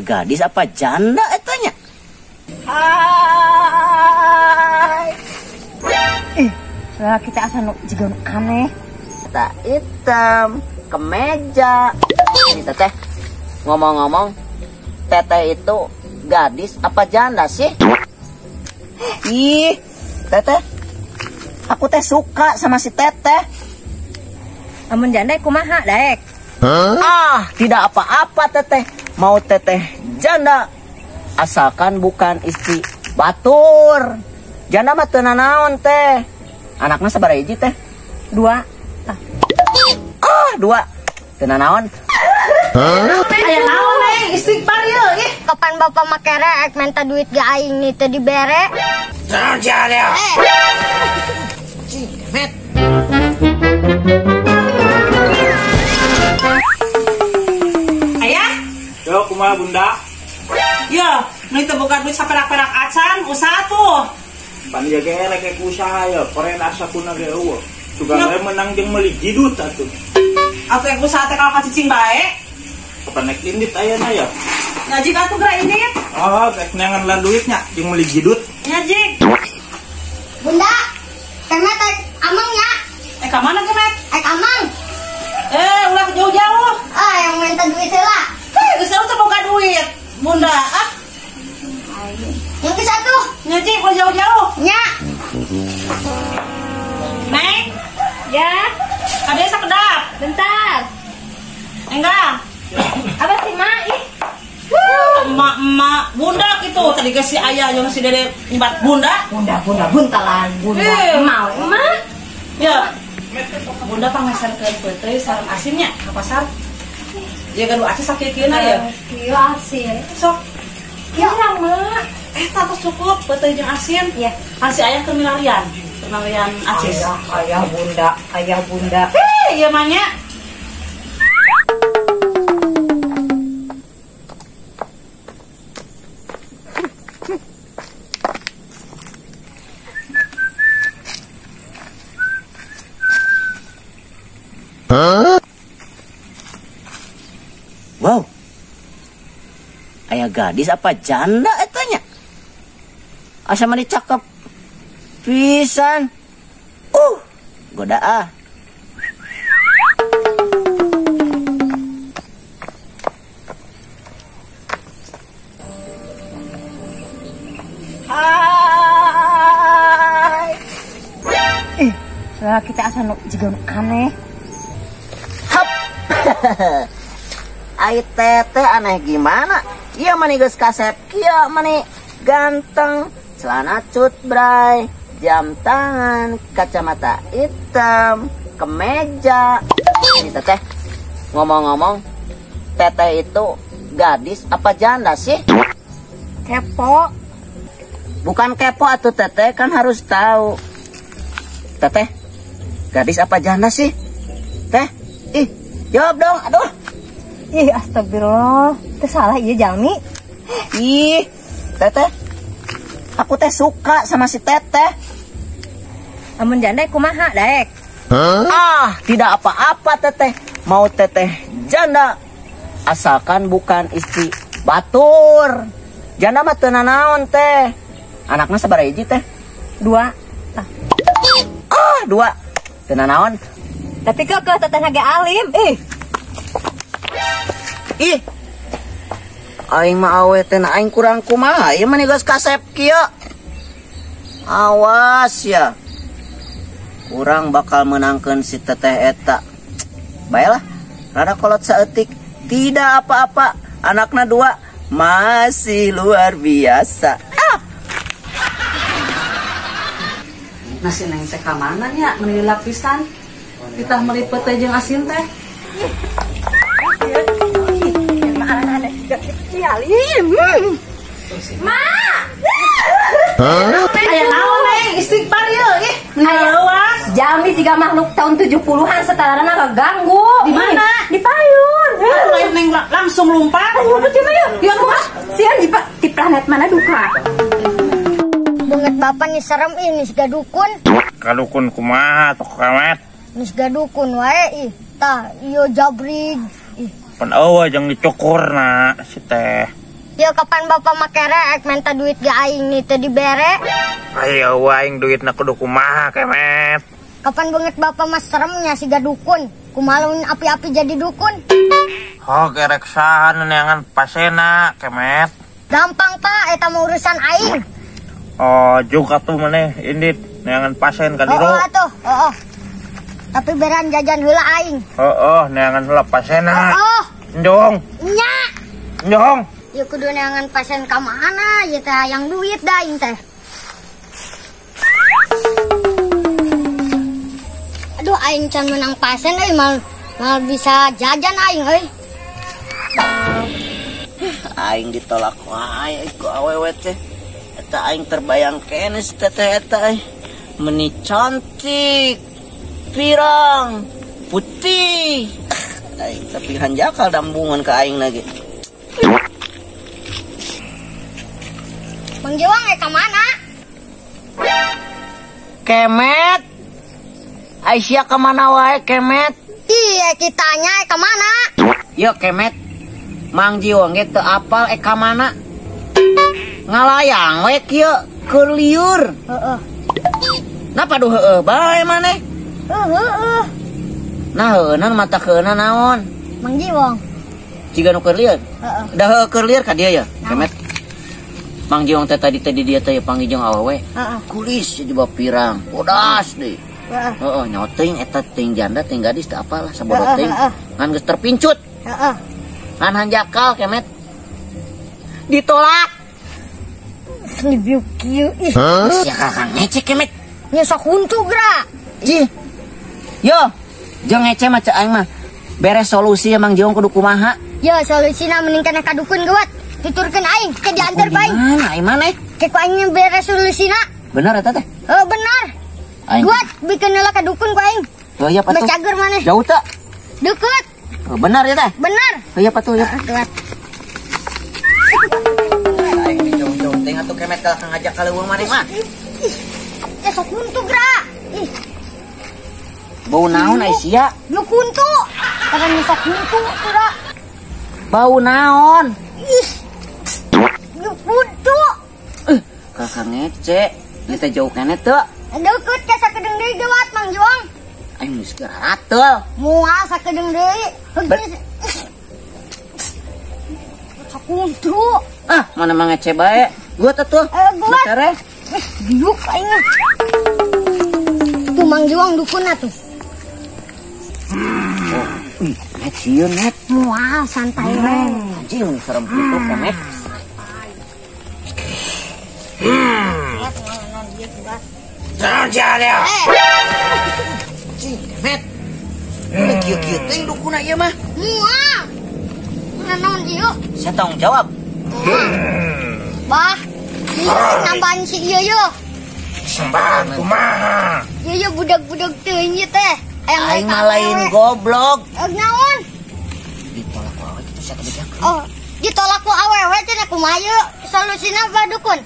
Aya gadis apa janda etanya? Hai. Ih, lah kita asa nu jiga nu aneh. Mata hitam, kemeja. Ini teteh, ngomong-ngomong, teteh itu gadis apa janda sih? Ih, teteh, aku teh suka sama si teteh. Amun janda kumaha daek? Huh? Ah, tidak apa-apa teteh. Mau teteh janda, asalkan bukan istri batur. Janda mah teu nanaon teh. Anakna sabaraha hiji teh? 2. Ah, 2. Teu nanaon. Huh? Aya naon neng istighfar ieu ih. Kapan bapak make rek minta duit ge aing nih teu dibere? Tenang ya. Cimet. Ayah? Yo kumaha bunda? Yo, nu teu boga duit saperak-perak acan usaha tuh. Pan ieu ge elek ku usaha ye, koren asa kuna ge eueuh. Sugan we menang jeung meuli jidut atuh. Atuh yang usaha teh kalau kacicing bae. Kapan naik indit ayeuna ya? Ngajik atuh geura indit. Oh, rek neangan lah duitnya jeung meuli jidut. Ngajik. Bunda, kemet amang ya. Ka mana kemet? Amang. Ulah jauh-jauh. Ah, yang minta duit heula. Geus teu boga duit. Bunda, ah. Yang ke satu. Ngajik ulah jauh-jauh. Nya. Neng. Ya. Ada sakedap. Bentar. Enggak. Apa sih, Mak? Ih. Emak-emak bunda gitu. Tadi ke si ayah yang si dede nyebat bunda. Bunda, bunda, buntalan, bunda. Mau, Emak? Ya. Bunda pangeserkeun peuteuy sareng asinnya ka pasar. Ya gaduh acis sakieu-kieuna ya. Kieu asin. Sok. Kieu urang, Mak. Tah cukup peuteuy jeung asin. Iya. Kan si ayah keur milarian. Milarian acis. Ayah, ayah bunda, ayah bunda. Heh, ieu mah nya. Huh? Wow. Aya gadis apa janda etanya? Asa mani cakep pisan. Goda ah. Hai. Ih, lah kita asa nu jiga nu aneh. Ai teteh aneh gimana? Iya mani geus kasep kieu mani ganteng, celana cut bray, jam tangan, kacamata hitam, kemeja. Ini teteh, ngomong-ngomong, teteh itu gadis apa janda sih? Kepo. Bukan kepo atuh teteh, kan harus tahu. Teteh, gadis apa janda sih? Teh, ih, jawab dong, aduh. Ih, astagfirullah. Teh salah iya jalmi. Ih, teteh. Aku teh suka sama si teteh. Amun janda kumaha daek? Huh? Ah, tidak apa-apa teteh. Mau teteh janda, asalkan bukan istri batur. Janda mah teu nanaon teh. Anakna sabaraha hiji teh? 2. Ah, 2. Teu nanaon. Tapi kok teteh ge alim. Ih. Ih. Aing mah awe teh aing kurang kumaha ieu mah geus kasep kieu. Awas ya. Kurang bakal menangkeun si teteh eta. Baiklah, rada kolot saeutik, tidak apa-apa. Anakna 2 masih luar biasa. Ah. Nasi neng teh ka mana nya meuni lapisan? Ditah meuli peuteuy jeung asin teh. Ma. Aya naon neng istighfar ieu ih. Leuwas. Jalmi siga makhluk tahun 70-an setarana kaganggu. Di mana? Di payun. Lain neng langsung lompat. Ayo coba yuk. Ya kumaha? Sieun di planet mana duka? Banget bapak nih serem ih nih siga dukun. Kadukun kumaha atuh kemet? Nih siga dukun wae ih. Tah ieu jabrig. Ih. Pan eueuh jeung dicukur na si teh. Ya kapan bapak make rek minta duit ge aing nih teu dibere. Ayo aing duitna kudu kumaha Kemet. Kapan banget bapak mah seremnya siga dukun. Kumaha lamun api-api jadi dukun. Oh gerek saha nu neangan pasena Kemet. Gampang pak, eta mah urusan aing. Oh juga tuh maneh indit neangan pasien ka dieu. Oh atuh, heeh. Tapi beran jajan heula aing. Heeh, neangan heula pasena. Oh. Njong. Nya. Njong. Ya kudu neangan pasien ka mana, ya teh hayang duit da aing teh. Aduh aing can menang pasien euy mal bisa jajan aing euy. Aing ditolak wae ku awewe teh. Eta aing terbayang keneh si teteh eta euy. Meni cantik, pirang, putih. Aing tapi hanjakal dambungan ka aing lagi. Mang Jiwang ka mana? Kemet. Aisyah kemana wae Kemet? Iya kitanya ka mana? Yo Kemet. Mang Jiwang ge teu apal ka mana? Ngalayang we kieu keur liur. Heeh. Napa duh heueuh bae maneh? Heeh. Nah heueuhna mata keuna naon? Mang Jiwang. Jiga nu keur lieur? Heeh. Da heueuh keur lieur ka dieu ya, Kemet. Mang Jiwang teh tadi teh di dieu teh panggil jeung awewe. Heeh. Kulis di bawah pirang, bodas deui. Heeh. Heeh, nyoting eta ting janda ting gadis teu apalah sabodo ting. Ngan geus terpincut. Heeh. Ngan hanjakal Kemet. Ditolak. Libiuk kieu ih. Sia kakang ngece Kemet. Nya sok huntu geura. Cih. Yo, jeung ngece mah cek aing mah. Beres solusi Mang Jiwang kudu kumaha? Yo, solusina mending kana ka dukun geuwat. Tuturkeun aing ke diantar bae. Mana aing maneh? Ke ku aing beres solusina. Bener eta teh? Heeh, bener. Aing. Guat bikeun heula ka dukun ku aing. Heuh ya patuh. Cager maneh. Jauh teu? Deket. Oh, bener ya teh? Bener. Heuh ya patuh ya. Guat. Aing dijauh-jauh teh atuh Kemet kalah ngajak ka leuweung maneh mah. Ih. Ya sok huntu geura. Ih. Bau naon Aisyah? Lu kuntu. Karena sok huntu geura. Bau naon? Ih. Lu kuntu. Kakak ngece. Ieu teh jauh keneh teu? Deukeut ka sakedeung deui geuwat Mang Jiwang. Aing geus geura rateul. Moal sakedeung deui. Sok kuntu. Ah, mana mah ngece bae. Gua teh tuh. Gua. Biuk aing. Tuh Mang Jiwang dukunna tuh. Oh, ih, net sieun net. Moal santai we. Anjing serem kitu Kemet. Jangan ya. Cing, Kemet. Kieu-kieu teh dukuna ieu mah. Moal. Naon ieu? Saya tanggung jawab. Bah, nambahan si ieu ye. Sembahan kumaha? Ieu ye budak-budak teuing ieu teh. Aing mah lain goblok. Naon? Ditolak ku awewe kitu sia teh bejakeun. Oh, ditolak ku awewe cenah kumaha ieu? Solusina bah dukun?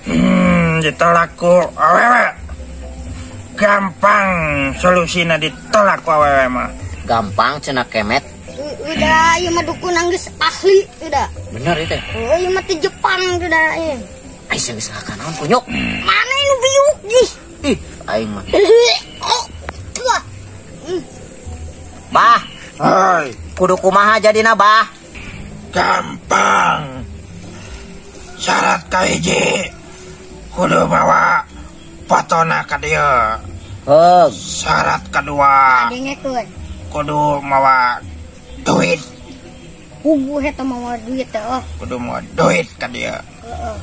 Ditolak ku awewe. Gampang solusina ditolak ku awewe mah. Gampang cenah Kemet. Udah ieu mah dukun geus ahli udah. Bener ieu teh. Oh, ieu mah ti Jepang udah ieu. Aing geus ngakanaon naon kunyuk. Mana nu biuk ih. Ih, aing mah. Bah. Hei, kudu kumaha jadina, Bah? Gampang. Syarat kahiji kudu mawa fotona ka dieu. Heug. Syarat kedua kudu mawa duit. Puguh eta mawa duit teh. Oh. Kudu mawa duit ka dieu. Heeh.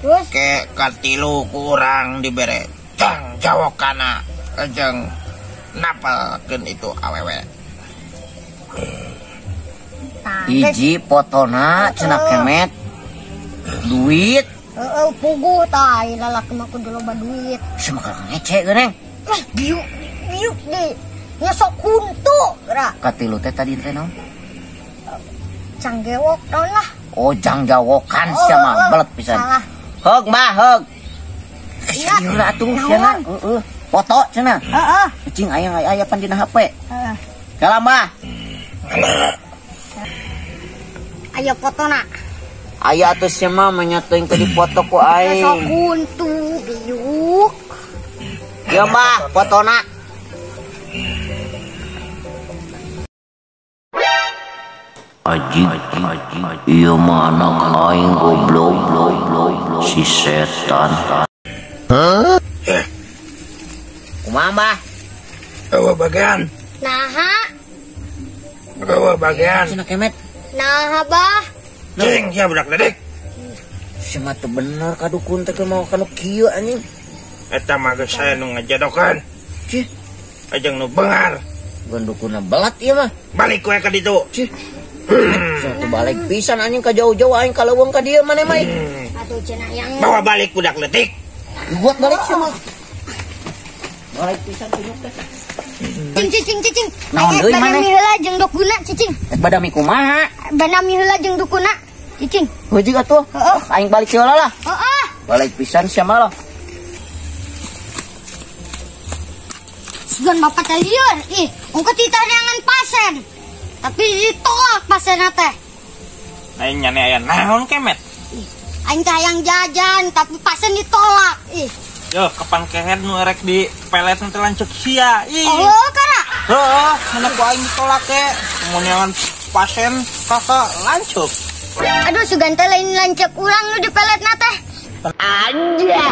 Terus ke katilu kurang dibere jang jawokana jeung napalkeun itu awewe. Hiji fotona cenah Kemet. Duit. Heeh, puguh tah lalaki mah kudu loba duit. Sia mah ngece geuning. Biuk biuk di nya sok huntu geura. Katilu teh tadi teh naon? Canggewok naon lah. Oh, jangjawokan sia mah belet pisan. Salah. Heug mah heug. Ieu atuh sia. Heeh. Foto cenah. Heeh. Cing aya aya pan dina HP. Heeh. Kalah mah. Aya fotona. Aya atuh sia mah menyatuin ke dipoto ku aing. Sok kuntu biuk. Ya Mbah, fotona. Aji, ieu mah anak aing goblok, si setan. Hah? Kumaha Mbah? Eueuh bagian. Naha? Eueuh bagian. Cenah kemet. Naha Bah? Cing, sia budak ledik. Sia mah teu bener ka dukun teh mau kanu kieu anjing. Eta mah geus saya nu ngajodokeun. Cih, ajeng nu beungar. Bukan dukunna belat ieu mah. Balik we ka ditu. Cih. Satu balik pisan anjing ka jauh-jauh aing ka leuweung ka dieu maneh mah. Atuh cenah yang bawa balik budak letik. Buat balik sia mah. Balik pisan tunjuk teh. Cing cicing. Naon deui maneh? Badami heula jeung dukuna cicing. Badami kumaha? Badami heula jeung dukuna cicing. Heuh atuh. Heeh. Aing balik heula lah. Heeh. Balik pisan sia mah lah. Sugan bapak teh lieur. Ih, ongko titaneangan pasien. Tapi ditolak pasienna teh. Aing nyane aya naon kemet? Ih, aing teh hayang jajan tapi pasien ditolak. Ih. Yo, kapan kehed nu erek di pelet teh lanceuk sia. Ih. Oh, kara. Heeh, mana ku aing ditolak ke. Mun pasien kakak lanceuk. Aduh, sugan teh lain lanceuk urang nu di peletna teh. Anjay.